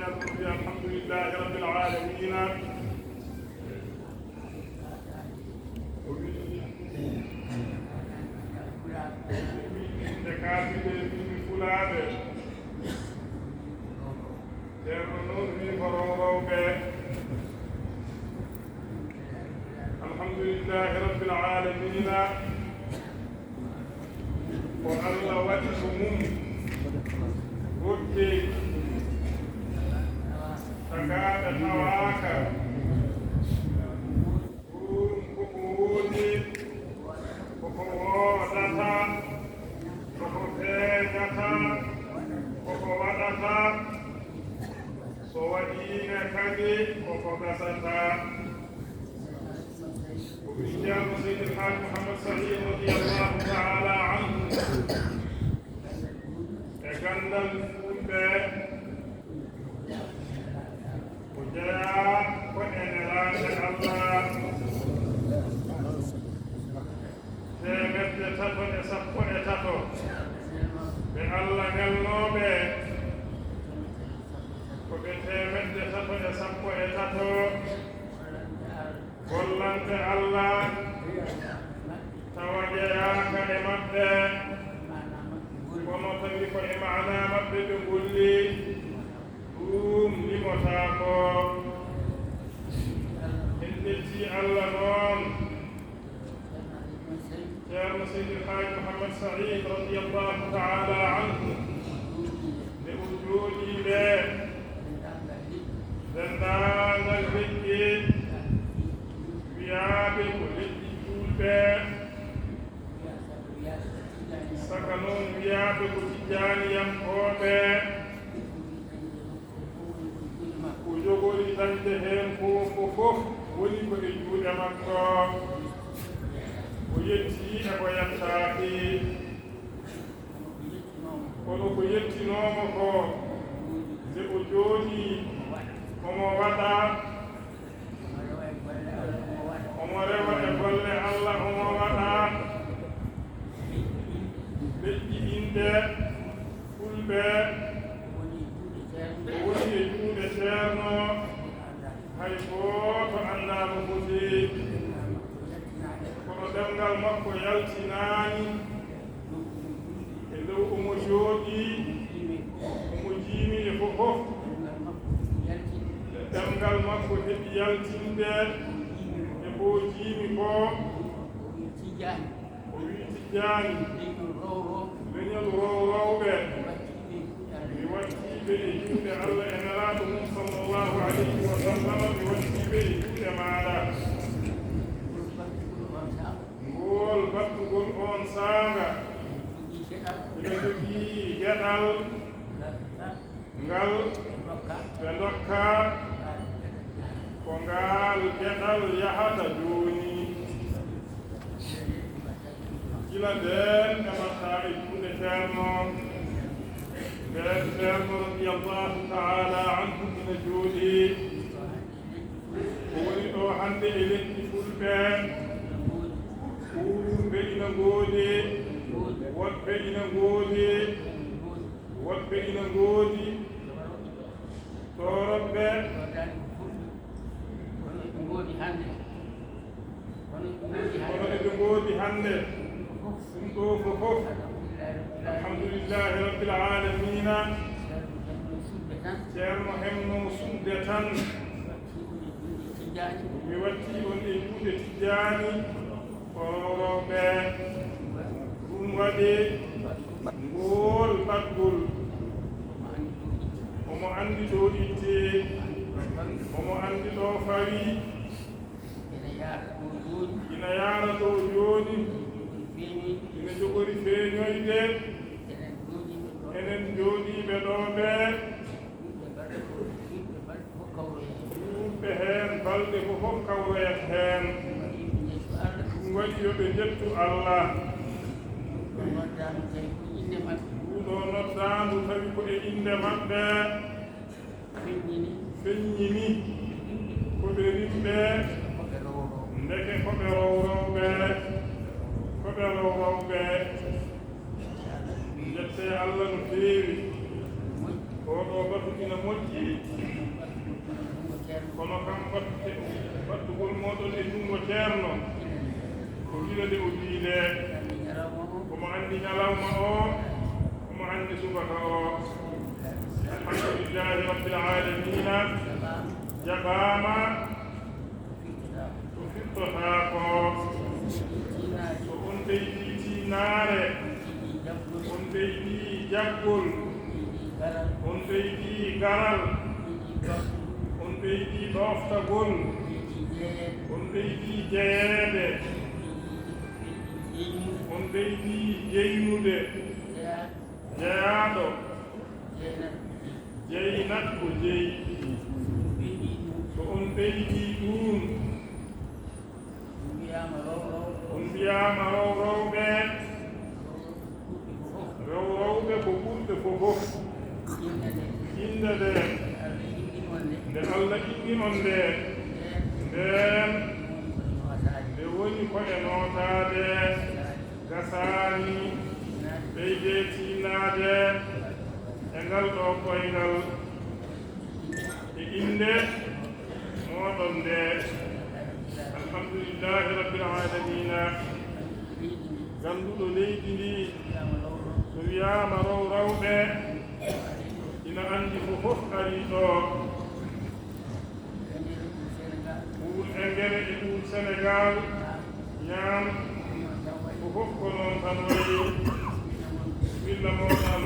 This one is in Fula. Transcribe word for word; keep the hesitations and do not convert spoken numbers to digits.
Alhamdulillahi rabbil alamina. O windi, o windi inde kaafiɓe, windi fulaaɓe. Ceerno noon wii ko rowrowɓe. Alhamdulillahi rabbil alamina. Ko Allah waɗi ko mum, goɗɗe tagaaɗe tawaaka. Ɗum koko woni, koko woodata, koko feeñata, koko waɗata. So waɗiino kadi, koko gasata. Ko min Ceerno Seydi El Hadj Mouhamed Saïd radiyallahu taala anhu e ganndal fulɓe, ko jeyaa ko e nelaaɓe Allah teemedde tato e sappo e tato, ɓe Allah nelnooɓe, ko ɓe teemedde tato e sappo e tato. Gollante Allah tawa jeyaaka e maɓɓe, kono tawi ko e maana maɓɓe ɓe golli, ɗum limotaako. En njetti Allah noon. Ceerno Seydi El Hadj Mouhamed Saïd radiyallahu taala anhu, nde o jooɗii nde, denndaangal leƴƴi wiyaaɓe ko leƴƴi juulɓe, saka noon wiyaaɓe ko tijjaaniyankooɓe, ko jogori dañde heen ko, ko fof woni ko e juuɗe makko. O yettii e ko yettaaki. Kono ko yettinoomo ko, nde o jooɗii, omo waɗa, omo rewa e golle Allah, omo waɗa. Leƴƴi inde fulɓe, o woni e juuɗe Ceerno, hay gooto anndaa no foti. Kono ɗemngal makko yaltinaani e dow omo jooɗii, omo jiimi e fof fof. Ɗemngal makko heɓi yaltinde e ko jiimi ko. O wii Tijjaani, leñol rowrowɓe, mi wattii ɓe e juuɗe Allah e Nelaaɗo mum sallallahu alayhi wa sallam, mi wattii ɓe e juuɗe maaɗa. Ngol battugol on saanga, ina jogii geɗal ngal ɓe ndokka, ko ngaal geɗal yahata jooni. Gila ndeen ɓe mbaɗtaa e juuɗe Ceerno, ndeen Ceerno radiyallahu taala anhu ina jooɗii. Ko woni ɗo hannde e leƴƴi fulɓe, wuurɓe ina ngoodi, woɗɓe ina ngoodi, woɗɓe ina ngoodi, toorotɓe. Kono ɓe ngoodi hannde. Kono ɓe ngoodi hannde. Kono eɓe ngoodi hannde. Ɗum ɗo ko fof. Alhamdulillahi rabbil alamina. Ceerno hemno sudde tan. Mi watti on e juuɗe Tijjaani. Koorooɓe. Ɗum waɗi ngool ɓaɗgol. Omo anndi ɗo itti. Omo anndi ɗo fawi. Ina yaara ɗo jooni. Ina yaara ɗo jooni. Ina jogori feeñoyde. Ina jogori feeñoyde. Enen jooɗiiɓe ɗo. Enen jooɗiiɓe ɗo ɓe. Yimɓe mbaɗa ko, yimɓe mbaɗa ko kawroye. Heen balɗe fof fof kawroyat heen. Ɗum waɗi yo ɓe njettu Allah. Ɗum ɗo noddaandu tawi ko e innde maɓɓe. Feññini. Feññini. Ko ɓe rimɓe. Ko ɓe rowrowɓe. Ndeke ko ɓe rowrowɓe. Ko ɓe rowrowɓe. Njettee Allah no feewi. Moƴƴi. Oo ɗoo batu ina moƴƴi. Ɗum ɗo Ceerno. Kono kam batte-, battugol mooɗon e junngo Ceerno. Ko gila nde o wii nde. Omo anndi ñalawma o. Omo anndi ñalawma o. Omo anndi subaka o. Alhamdulillahi Rabbil Aalamiina. Jaɓaama. O firtotaako. So on ɓeydii tiinaare, on ɓeydii jaggol, on ɓeydii garal, on ɓeydii ɗooftagol, on ɓeydii jeyeede, on ɓeydii jeynude. Jeyaaɗo. Jeynat ko jeyi. So on ɓeydii ɗuum, on mbiyaama rowrowɓe. Rowrowɓe ko ɓurɓe fof fof. Innde nde, nde Allah inni on nde, ndeen nde woni ko e nootaade. Gasaani. Ɓeydee tiinnaade e ngal ɗoo koyngal e innde mooɗon nde. Alhamdulillahi Rabbil Aalamiina. Gannduɗo leydi ndi, so wiyaama rowrowɓe, ina anndi ko fof arii ɗoo. Ɓuur engrais e ɓuur Senegaal, ñaam, ko fof ko noon tan wayi. Bismilla mooɗon.